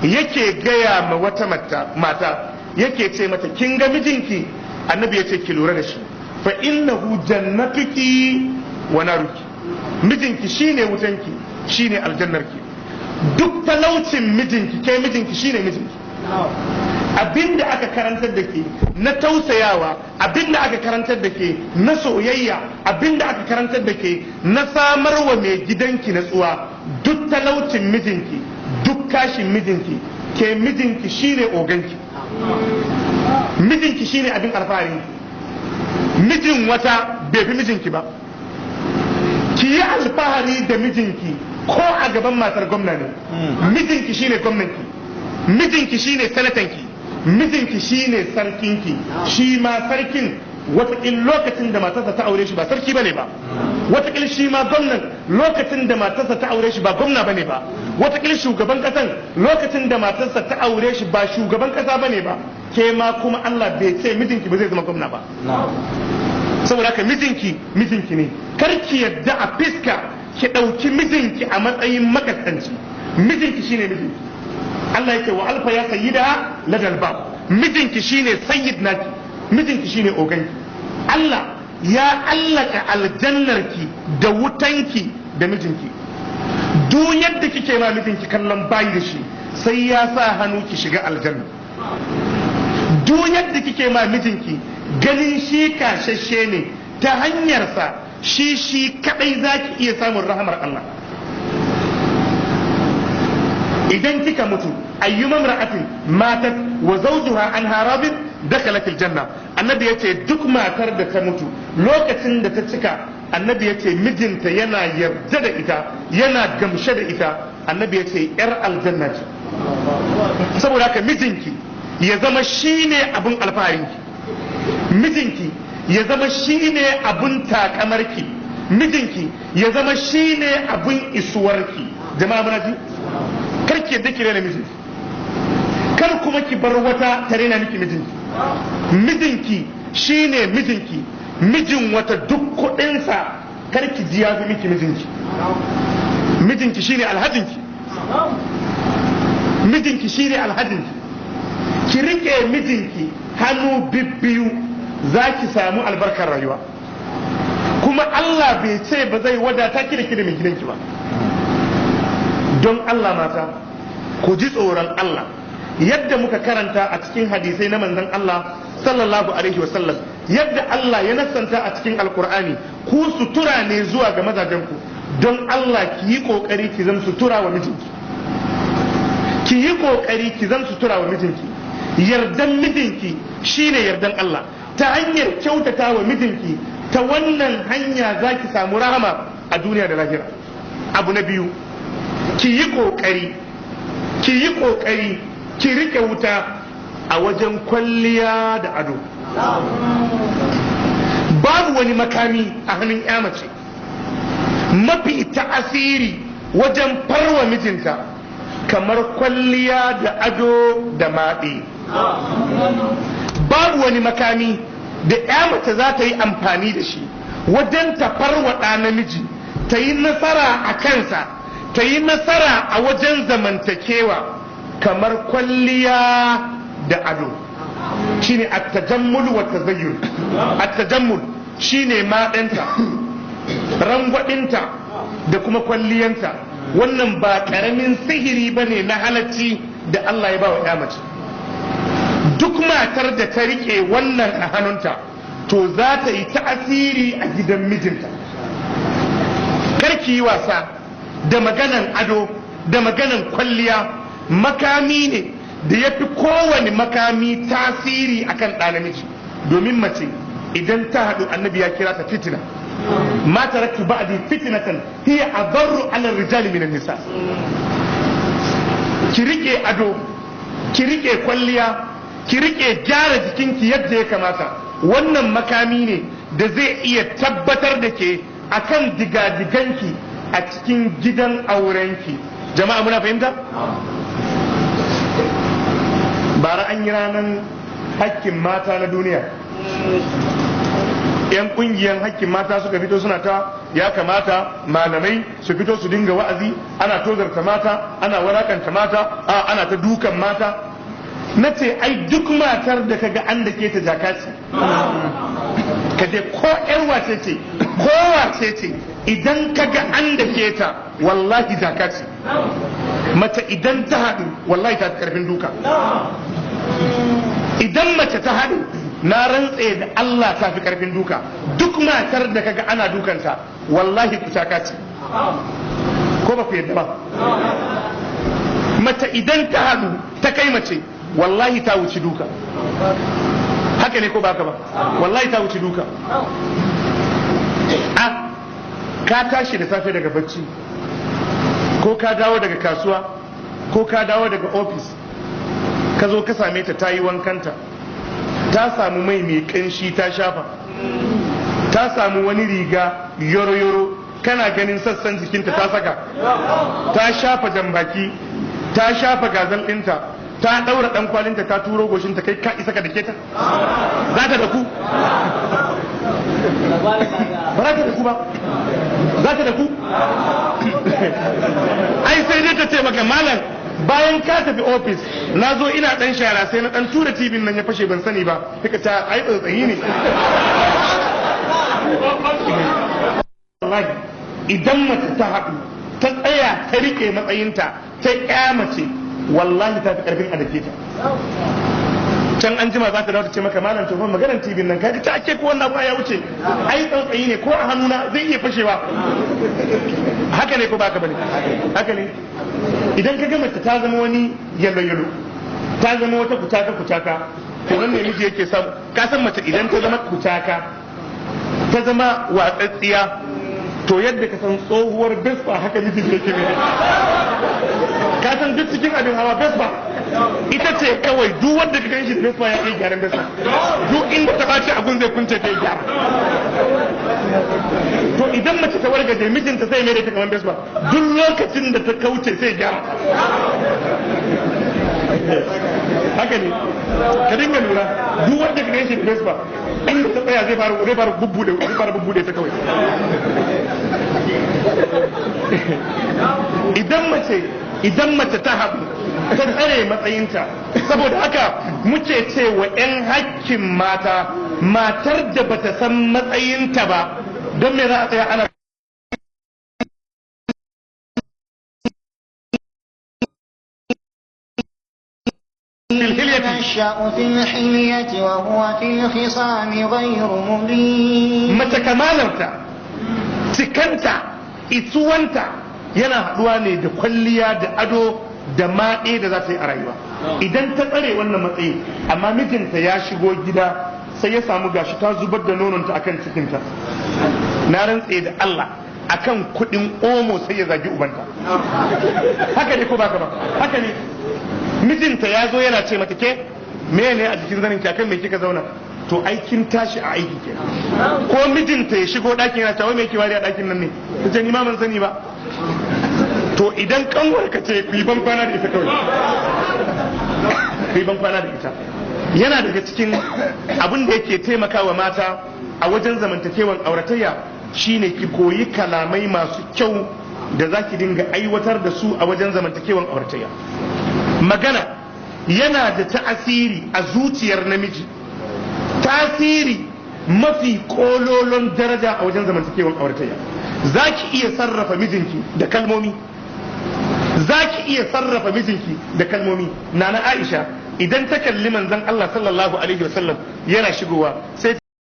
Yake gaya ma wata mata yake ce mata, kin ga mijinki? Annabi ya ce ki lura da shi, fa innahu jannatuki wa naruki. Mijinki shine wutanki, shine aljannarki. Duk talaucin mijinki, ke mijinki shine mijinki. Abinda aka karantar da ke na tausayawa, abinda aka karantar da ke na soyayya, abinda aka karantar da ke na samarwa mai gidanki natsuwa, duk talaucin mijinki, duk kashin mijinki, ke mijinki shine oganki, mijinki shine abin alfaharinki. Mijin wata bai fi mijinki ba. Ki yi alfahari da mijinki ko a gaban matar gwamna ne. Mijinki shine gwamnanki, mijinki shine sanatanki, mijinki shine sarkinki. Shi ma sarkin watakil lokacin da matarsa ta aure shi ba sarki bane ba, watakil shi ma gwamnan lokacin da matarsa ta aure shi ba gwamna bane ba, watakil shugaban kasan lokacin da matarsa ta aure shi ba shugaban kasa bane ba. Ke ma kuma Allah bai ce mijinki ba zai zama gwamna ba. Saboda haka mijinki mijinki ne. Kar ki yadda a fiska ki ɗauki mijinki a matsayin makaskanci. Mijinki shine mijinki. Allah yake wa alfa ya sayyida ladal bab. Mijinki shine sayyid naki, mijinki shine oganki. Allah ya allaka aljannarki da wutanki da mijinki. Duk yadda kike ma mijinki kallon bayi da shi, sai ya sa hannu ki shiga aljanna. Duk yadda kike ma mijinki ganin shi kashashe ne, ta hanyarsa shi kadai zaki iya samun rahamar Allah. Idan kika mutu, ayyuma imra'atin matat wa zawjuha anha radin dakhalat aljanna. Annabi yace duk matar da ta mutu lokacin da ta cika, annabi yace mijinta yana yarda da ita, yana gamshe da ita, annabi yace yar aljanna ce. Saboda haka mijinki ya zama shine abun alfaharinki, mijinki ya zama shine abun takamarki, mijinki ya zama shine abun isuwarki. Jama'a muna ji? Kar ki yadda ki rena mijinki, kar kuma ki bar wata ta rena miki mijinki. Mijinki shine mijinki. Mijin wata duk kuɗinsa kar ki ji ya fi miki mijinki. Mijinki shine alhajinki, mijinki shine alhajinki. Ki rike mijinki hannu bibbiyu, za ki samu albarkar rayuwa. Kuma Allah bai ce ba zai wadata ki da ki da mai gidanki ba. Don Allah mata, ku ji tsoron Allah. Yadda muka karanta a cikin hadisai na manzon Allah sallallahu alaihi wasallam, yadda Allah ya nassanta a cikin alkur'ani, ku sutura ne zuwa ga mazajenku. Don Allah ki yi kokari ki zama sutura wa mijinki, ki yi kokari ki zama sutura wa mijinki. Yardan mijinki shine yardan Allah. Ta hanyar kyautata wa mijinki, ta wannan hanya za ki samu rahama a duniya da lahira. Abu na biyu, ki yi kokari, ki yi kokari ki rike wuta a wajen kwalliya da ado. Babu wani makami a hannun ya mace mafi ta'asiri wajen farwa mijinta kamar kwalliya da ado da maɗi. Babu wani makami da ya mace za ta yi amfani da shi wajen ta farwa ɗa namiji, ta yi nasara a kansa, ta yi nasara a wajen zamantakewa kamar kwalliya da ado. Shine at-tajammul wa tazayyun. At-tajammul shine maɗanta, rangwadinta da kuma kwalliyanta. Wannan ba ƙaramin sihiri bane na halacci da Allah ya ba wa ya mace. Duk matar da ta rike wannan a hannunta, to za ta yi ta'asiri a gidan mijinta. Karki yi wasa da maganan ado da maganan kwalliya. Makami ne da ya fi kowane makami tasiri akan ɗa namiji. Domin mace idan ta haɗu, annabi ya kira ta fitina. Ma taraktu ba'di fitnatan hiya adarru ala rijali minan nisa. Ki rike ado, ki rike kwalliya, ki rike gyara jikinki yadda ya kamata. Wannan makami ne da zai iya tabbatar da ke akan digadiganki a cikin gidan aurenki. Jama'a muna fahimta? Bara an yi ranar hakkin mata na duniya. Yan kungiyan hakkin mata suka fito suna ta ya kamata malamai su fito su dinga wa'azi, ana tozarta mata, ana walakanta mata, ana ta dukan mata. Na ce ai duk matar da kaga an da ke ta jaka ce, ka je ko yar wace ce ko wace ce, idan kaga an da ke ta wallahi jaka ce. Mace idan ta haɗu wallahi ta fi karfin duka. Idan mace ta haɗu, na rantse da Allah ta fi karfin duka. Duk matar da kaga ana dukanta wallahi kucaka ce, ko ba ku yadda ba? Mace idan ta haɗu ta kai mace wallahi ta wuci duka. Haka ne ko ba haka ba? Wallahi ta wuci duka. A ka tashi da safe daga bacci, ko ka dawo daga kasuwa, ko ka dawo daga ofis, ka zo ka same ta ta yi wankanta, ta samu mai mai kanshi ta shafa, ta samu wani riga yoro-yoro, kana ganin sassan jikinta ta saka, ta shafa jambaki, ta shafa gazal ɗinta, ta ɗaura ɗan kwalinta, ta turo goshinta, kai ka isa ka dake ta? Za ta daku? Ba za ta daku ba. Za ta daku? Ai sai dai ta ce maka malam, bayan ka tafi ofis na zo ina dan shara sai na dan tura tibin nan ya fashe ban sani ba. Kika ta ai tsatsayi ne. Wallahi idan mace ta haɗu ta tsaya ta rike matsayinta ta ƙya mace, wallahi ta fi karfin a dake ta. Can an jima za ta dawo ta ce maka malam, to fa maganar tibin nan kaji ta ake ko wannan abu ya wuce, ai tsautsayi ne, ko a hannuna zai iya fashewa. Haka ne ko baka bane? Haka ne. Idan ka ga mace ta zama wani yalo yalo, ta zama wata kucaka kucaka, to nan ne miji yake samu. Ka san mace idan ta zama kucaka, ta zama watsatsiya, to yadda ka san tsohuwar Vespa haka miji yake mai. Ka san duk cikin abin hawa Vespa ita ce kawai duk wanda ka ganshi da Vespa ya iya gyaran Vespa, duk inda ta ɓaci abun zai kunce ta yi gyara. To idan mace ta wargaje mijinta sai mai da ita kamar Vespa, duk lokacin da ta kauce sai gyara. Haka ne, ka dinga lura duk wanda ka ganshi da Vespa inda ta tsaya zai fara bubbude, zai fara bubbude ta kawai. Idan mace ta haɗu ta tsare matsayinta, saboda haka muke cewa 'yan hakkin mata, matar da bata san matsayinta ba, don me za a tsaya ana ينشأ في الحلية وهو في الخصام غير مبين. Mace kamalarta, cikanta, isuwanta yana haɗuwa ne da kwalliya da ado da maɗe da za ta yi a rayuwa. Idan ta tsare wannan matsayi, amma mijinta ya shigo gida sai ya samu gashi ta zubar da nononta akan cikinta, na rantse da Allah akan kuɗin omo sai ya zagi ubanta. Haka ne ko baka ba? Haka ne. Mijinta ya zo yana ce mata ke me ne a jikin zanin ki, akan me kika zauna? To ai kin tashi a aiki kenan. Ko mijinta ya shigo ɗakin yana cewa me yake wari a ɗakin nan ne, ta ce ni ma ban sani ba. To idan kanwar ka ce ku yi ban kwana da ita kawai, ku yi ban kwana da ita. Yana daga cikin abin da yake taimakawa mata a wajen zamantakewan auratayya shine ki koyi kalamai masu kyau da za ki dinga aiwatar da su a wajen zamantakewan auratayya. Magana yana da ta'asiri a zuciyar namiji, tasiri mafi kololon daraja a wajen zamantakewan auratayya. Za ki iya sarrafa mijinki da kalmomi, za ki iya sarrafa mijinki da kalmomi. Nana Aisha idan ta kalli manzon Allah sallallahu alaihi wasallam yana shigowa sai